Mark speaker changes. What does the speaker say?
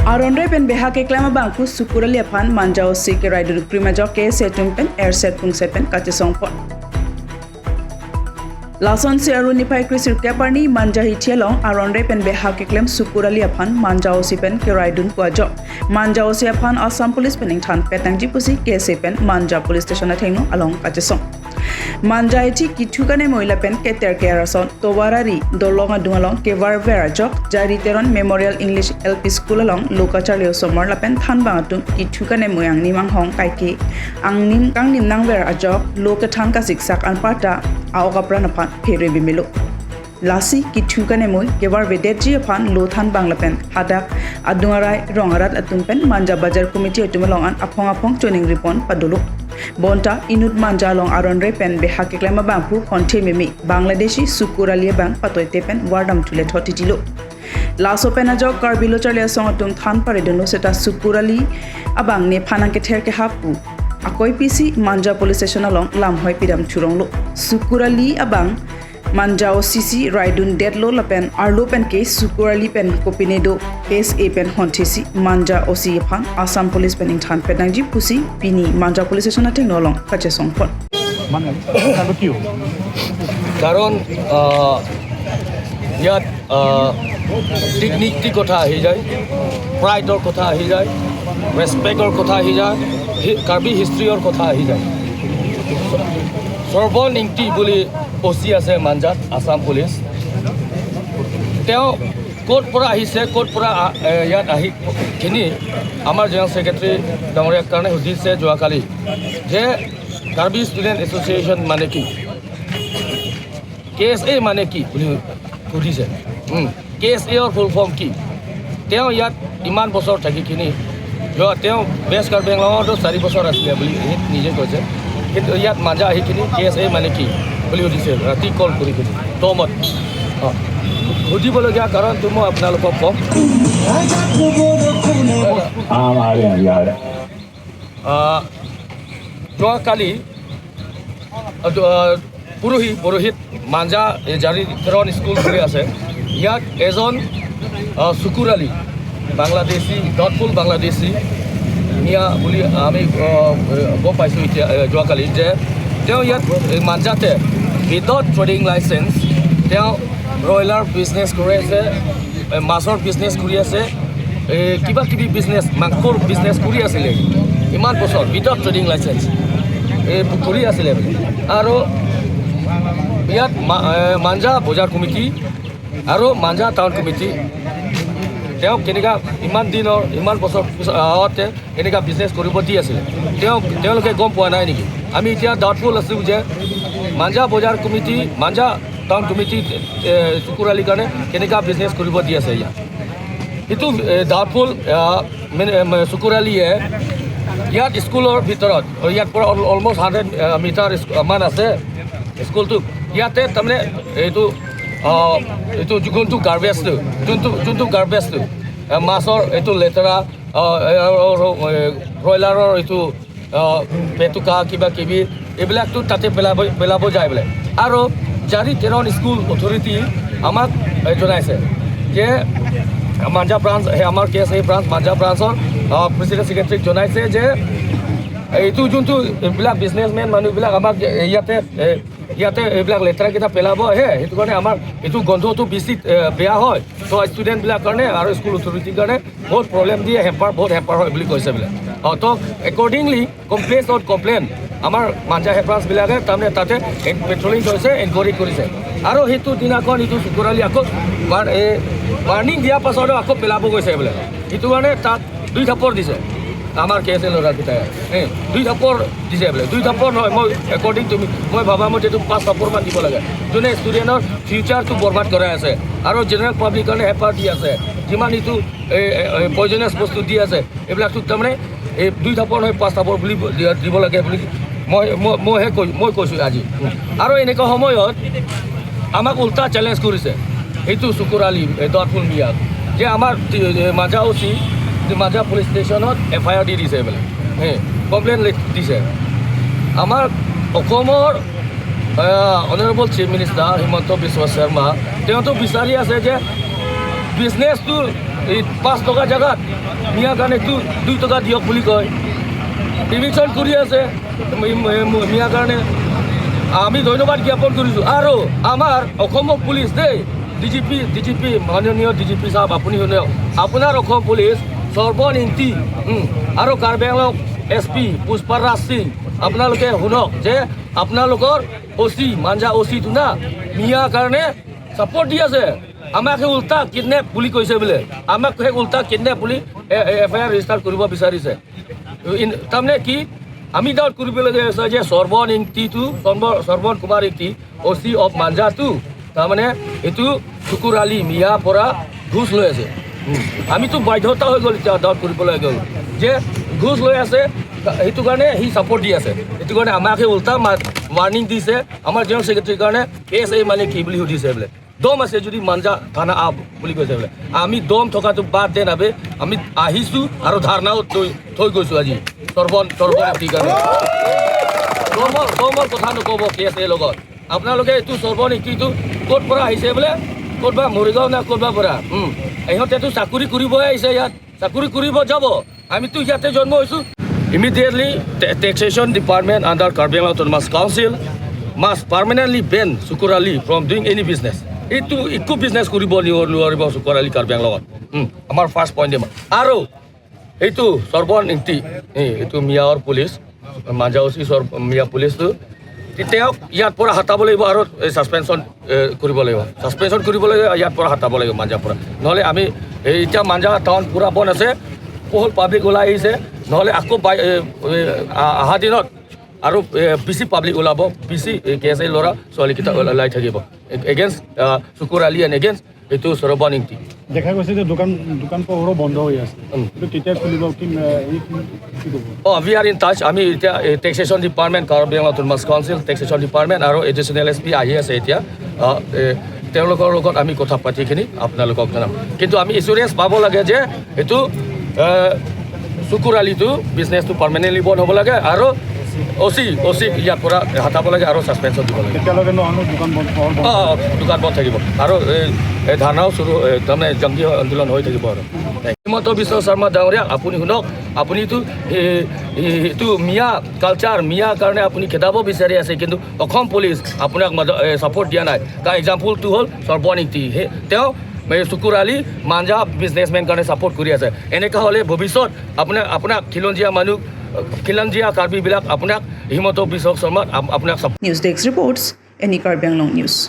Speaker 1: Aronre pen beha ke klama bang pu Sukurali aphan Manja OC ke raidun krima jok ke setum pen air set pung set pen kachisong pon. Lason si aruni pai krisir keparni Manja hi chelong aronre pen beha ke klem Sukurali aphan Manja OC pen ke raidun kwa jok. Manja OC aphan Assam Police pen than petang jipusi ke se pen Manja Police Station athengno along kachisong. Manja ichi kithukane moila pen keter kerason towarari dolonga dungalong kevar vera jok Jari Teron Memorial English LP School along lokacharlio somar lapen thanbang atung kithukane moyang nimang hong kaike angnim kangnim nangver ajok loka than ka siksak an pata aoga pran aphan phere bimilo lasi kithukane moi kevar vedetji aphan lo than bangla pen hadak adungarai rongarat atung pen Manja Bazar Committee atumalong an aphong aphong choning ripon padulu bonta inut Manja long aron re pen beha keklema bangpu khonthe mimi Bangladeshi Sukuralia bang patoite pen wardam thule thoti dilo laso pen ajok karbilo charlia song atung than pare duno seta Sukurali abang ne phanang ke ther ke hapu akoi PC Manja Police Station along lam hoi pidam thuronglo Sukurali abang Manja OCC raidun deadlo lapen arlo pen ke Sukurali pen kopinedo case a pen honthisi Manja OC phan Assam Police pen than pedangji pusi pini Manja Police Station atheng nolong kache songpon.
Speaker 2: মানে কাৰণটো কি হ'ল?
Speaker 3: কাৰণ ইয়াত ডিগনিটিৰ কথা আহি যায়, প্ৰাইডৰ কথা আহি যায়, ৰেচপেক্টৰ কথা আহি যায়, কাৰ্বি হিষ্ট্ৰীৰ কথা আহি যায়। সৰ্বন ইংটি বুলি অ' চি আছে মাঞ্জাত আছাম পুলিচ। তেওঁ ক'ত পৰা আহিছে, ক'ত পৰা ইয়াত আহি খিনি আমাৰ জেনেৰেল ছেক্ৰেটাৰী ডাঙৰীয়াৰ কাৰণে সুধিছে যোৱাকালি যে কাৰ্বি ষ্টুডেণ্ট এছ'চিয়েশ্যন মানে কি, কে এছ এ মানে কি বুলি সুধিছে। কে এছ এৰ ফুল ফৰ্ম কি? তেওঁ ইয়াত ইমান বছৰ থাকিখিনি যোৱা, তেওঁ ৱেষ্ট কাৰ্বি আংলঙতো 4 বছৰ আছিলে বুলি সি নিজে কৈছে। কিন্তু ইয়াত মাজা আহিখিনি কে এছ এ মানে কি বুলি সুধিছে ৰাতি কল কৰি কিনি টমত। অঁ, সুধিবলগীয়া কাৰণটো মই আপোনালোকক ক'ম। যোৱাকালি পৰহি পৰহিত মাঞ্জা এই জাৰি তেৰণ স্কুল বুলি আছে, ইয়াত এজন চুকুৰ আলী বাংলাদেশী, ডটফুল বাংলাদেশী মিয়া বুলি আমি গম পাইছোঁ এতিয়া যোৱাকালি যে তেওঁ ইয়াত এই মাঞ্জাতে উইদাউট ট্ৰেডিং লাইচেঞ্চ তেওঁ ব্ৰইলাৰ বিজনেছ কৰি আছে, মাছৰ বিজনেছ কৰি আছে, এই কিবা কিবি বিজনেছ, মাংসৰ বিজনেছ কৰি আছিলে ইমান বছৰ উইদাউট ট্ৰেডিং লাইচেঞ্চ এই কৰি আছিলে বোলে। আৰু ইয়াত মাঞ্জা বজাৰ কমিটি আৰু মাঞ্জা টাউন কমিটি তেওঁক কেনেকুৱা ইমান দিনৰ ইমান বছৰ পিছত আগতে এনেকুৱা বিজনেছ কৰিব দি আছিলে, তেওঁলোকে গম পোৱা নাই নেকি? আমি এতিয়া ডাউটফুল আছোঁ যে মাঞ্জা বজাৰ কমিটি, মাঞ্জা টাউন কমিটি চুকুৰ আলিৰ কাৰণে কেনেকুৱা বিজনেছ কৰিব দি আছে ইয়াত। এইটো ডাউটফুল। চুকুৰ আলীয়ে ইয়াত স্কুলৰ ভিতৰত, ইয়াত পৰা অলমষ্ট 100 মিটাৰ মান আছে স্কুলটো, ইয়াতে তাৰমানে এইটো যোনটো গাৰ্বেজটো যোনটো গাৰ্বেজটো মাছৰ এইটো লেতেৰা, ব্ৰইলাৰৰ এইটো পেটুকা কিবা কিবি এইবিলাকতো তাতে পেলাব যায় বোলে। আৰু জাৰি তেৰণ স্কুল অথৰিটি আমাক জনাইছে যে মাঞ্জা ব্ৰাঞ্চ, সেই আমাৰ কে S a branch, Manja ব্ৰাঞ্চৰ president ছেক্ৰেটাৰীক জনাইছে যে এইটো যোনটো এইবিলাক বিজনেছমেন মানুহবিলাক আমাক ইয়াতে এইবিলাক লেতেৰাকেইটা পেলাব আহে, সেইটো কাৰণে আমাৰ এইটো গোন্ধটো বেছি বেয়া হয়। ত' ষ্টুডেণ্টবিলাক কাৰণে আৰু স্কুল অথৰিটিৰ কাৰণে বহুত প্ৰব্লেম দিয়ে, হেম্পাৰ, বহুত হেম্পাৰ হয় বুলি কৈছে বোলে। অঁ, ত' একৰ্ডিংলি কমপ্লেইন অন কমপ্লেইন আমাৰ মাঞ্জা হেড ব্ৰাঞ্চবিলাকে তাৰমানে তাতে পেট্ৰলিং কৰিছে, এনকুৱাৰী কৰিছে। আৰু সেইটো দিনাখন এইটো চুকুৰালি আকৌ এই ৱাৰ্ণিং দিয়াৰ পাছতো আকৌ পেলাব গৈছে বোলে। সেইটো কাৰণে তাক দুই থাপৰ দিছে আমাৰ কে এছ এ ল'ৰাকেইটাই। এই দুই থাপৰ দিছে বোলে। দুই থাপৰ নহয়, মই একৰ্ডিং তুমি মই ভবা মতে এইটো পাঁচ থাপৰমান দিব লাগে। যোনে ষ্টুডেণ্টৰ ফিউচাৰটো বৰবাদ কৰাই আছে আৰু জেনেৰেল পাব্লিক কাৰণে হেঁপাহ দি আছে, যিমান এইটো এই পয়জনাছ বস্তু দি আছে, এইবিলাকটো তাৰমানে এই দুই থাপৰ নহয়, পাঁচ থাপৰ বুলি দিব লাগে বুলি মই মই মইহে কৈ মই কৈছোঁ আজি। আৰু এনেকুৱা সময়ত আমাক উল্টা চেলেঞ্জ কৰিছে সেইটো চুকুৰ আলী দতফুল মিয়াক যে আমাৰ মাজা অ' চি মাজা পুলিচ ষ্টেচনত এফ I R দি দিছে বোলে, কমপ্লেইন দিছে। আমাৰ অসমৰ honourable chief minister Himanta Biswa Sarma, তেওঁতো বিচাৰি আছে যে বিজনেছটো এই 5 টকা জেগাত মিয়াৰ কাৰণে 2 টকা দিয়ক বুলি কয়। ইভিকশ্যন কৰি আছে মিয়াৰ কাৰণে। আমি ধন্যবাদ জ্ঞাপন কৰিছোঁ। আৰু আমাৰ অসমৰ পুলিচ দেই, ডিজিপি, ডিজিপি, মাননীয় ডিজিপি চাহাব, আপুনি শুনক, আপোনাৰ অসম পুলিচ সৰ্বন ইংতি আৰু কাৰ্বি আংলং এছ পি পুষ্পাৰাজ সিং, আপোনালোকে শুনক যে আপোনালোকৰ অ' চি, মাঞ্জা অ' চিটো না মিয়াৰ কাৰণে ছাপৰ্ট দি আছে। আমাক সেই উল্টা কিডনেপ বুলি কৈছে বোলে। আমাক সেই উল্টা কিডনেপ বুলি এফ I R register কৰিব বিচাৰিছে। তাৰমানে কি আমি ডাউট কৰিবলগীয়া হৈছে যে সৰ্বন ইংতিটো, সৰ্বন কুমাৰ ইংতি, অ' চি অফ মাঞ্জাটো, তাৰমানে এইটো শুকুৰ আলী মিয়াৰ পৰা ঘোচ লৈ আছে। আমিতো বাধ্যতা হৈ গ'ল এতিয়া ডাউট কৰিবলৈ গ'ল যে ঘোচ লৈ আছে, সেইটো কাৰণে সি ছাপৰ্ট দি আছে। সেইটো কাৰণে আমাক সেই উল্টা ৱাৰ্ণিং দিছে। আমাৰ জেনেৰেল ছেক্ৰেটাৰীৰ কাৰণে কেছ এই মানে কি বুলি সুধিছে বোলে। দম আছে যদি মাঞ্জা থানা আহ বুলি কৈছে বোলে। আমি দম থকাটো বাদ দে নাবে, আমি আহিছোঁ আৰু ধাৰণাও থৈ থৈ গৈছোঁ আজি সৰ্বন ইংতিৰ কাৰণে। দমৰ কথা নক'ব কেছ এই লগত। আপোনালোকে এইটো সৰ্বন ইংতিটো ক'ত পৰা আহিছে বোলে, ক'ত বা মৰিগাঁও না ক'ৰবাৰ পৰা। ইহঁতেতো চাকৰি কৰিবই আহিছে ইয়াত, চাকৰি কৰিব যাব। আমিতো ইয়াতে জন্ম হৈছোঁ। Immediately, taxation department under Karbi Anglong Autonomous Council must permanently ban Sukur Ali from doing any business. এইটো একো বিজনেছ কৰিব নোৱাৰিব শুকুৰ আলী কাৰ্বি আংলঙত। আমাৰ ফাৰ্ষ্ট পইণ্ট দিম। আৰু এইটো সৰ্বন ইংতি, এইটো মিয়াৰ পুলিচ, মাঞ্জাউচি মিয়া পুলিচটো, তেওঁক ইয়াৰ পৰা হটাব লাগিব আৰু ছাছপেনশ্যন কৰিব লাগিব। ছাছপেনশ্যন কৰিব লাগিব, ইয়াৰ পৰা হটাব লাগিব মাঞ্জাৰ পৰা। নহ'লে আমি এই এতিয়া মাঞ্জা টাউন পূৰা বন্ধ আছে, বহুত পাব্লিক ওলাই আহিছে। নহ'লে আকৌ অহা দিনত আৰু বেছি পাব্লিক ওলাব, বেছি কেছ এই ল'ৰা ছোৱালীকেইটা ওলাই থাকিব against Shukur Ali and against এইটো সৰবান ইংতি।
Speaker 2: দেখা গৈছে যে দোকান দোকান পোহৰো বন্ধ হৈ আছে। কিন্তু কেতিয়া খুলিব, কি এই কি ক'ব?
Speaker 3: অঁ, we are in touch. আমি এতিয়া taxation department, Karbi Anglong Autonomous Council taxation department আৰু এডিশ্যনেল এছ পি আহি আছে এতিয়া। তেওঁলোকৰ লগত আমি কথা পাতিখিনি আপোনালোকক জনাম। কিন্তু আমি ইঞ্চুৰেঞ্চ পাব লাগে যে এইটো শুকুৰ আলীটো বিজনেছটো পাৰ্মানেণ্টলি বন্ধ হ'ব লাগে আৰু অ' চি ইয়াৰ পৰা হটাব লাগে আৰু ছাছপেনশ্যন দিব লাগে।
Speaker 2: তেতিয়ালৈকে নহ'লে দোকান বন্ধ, পোহৰ বন্ধ?
Speaker 3: অঁ, দোকান বন্ধ থাকিব আৰু এই ধাৰণাও চুৰু, তাৰমানে জংগী আন্দোলন হৈ থাকিব। আৰু হিমন্ত বিশ্ব শৰ্মা ডাঙৰীয়া, আপুনি শুনক, আপুনিতো এইটো মিয়া কালচাৰ, মিয়া কাৰণে আপুনি খেদাব বিচাৰি আছে, কিন্তু অসম পুলিচ আপোনাক ছাপৰ্ট দিয়া নাই। তাৰ এক্সাম্পলটো হ'ল সৰ্বন ইংতি। সেই তেওঁ এই শুকুৰ আলী মাঞ্জা বিজনেছমেন কাৰণে ছাপৰ্ট কৰি আছে। এনেকুৱা হ'লে ভৱিষ্যত আপোনাক খিলঞ্জীয়া মানুহ, খিলঞ্জীয়া কাৰ্বিবিলাক আপোনাক, হিমন্ত বিশ্ব শৰ্মাক আপোনাক
Speaker 1: News Desk reports, NE Karbi Anglong News.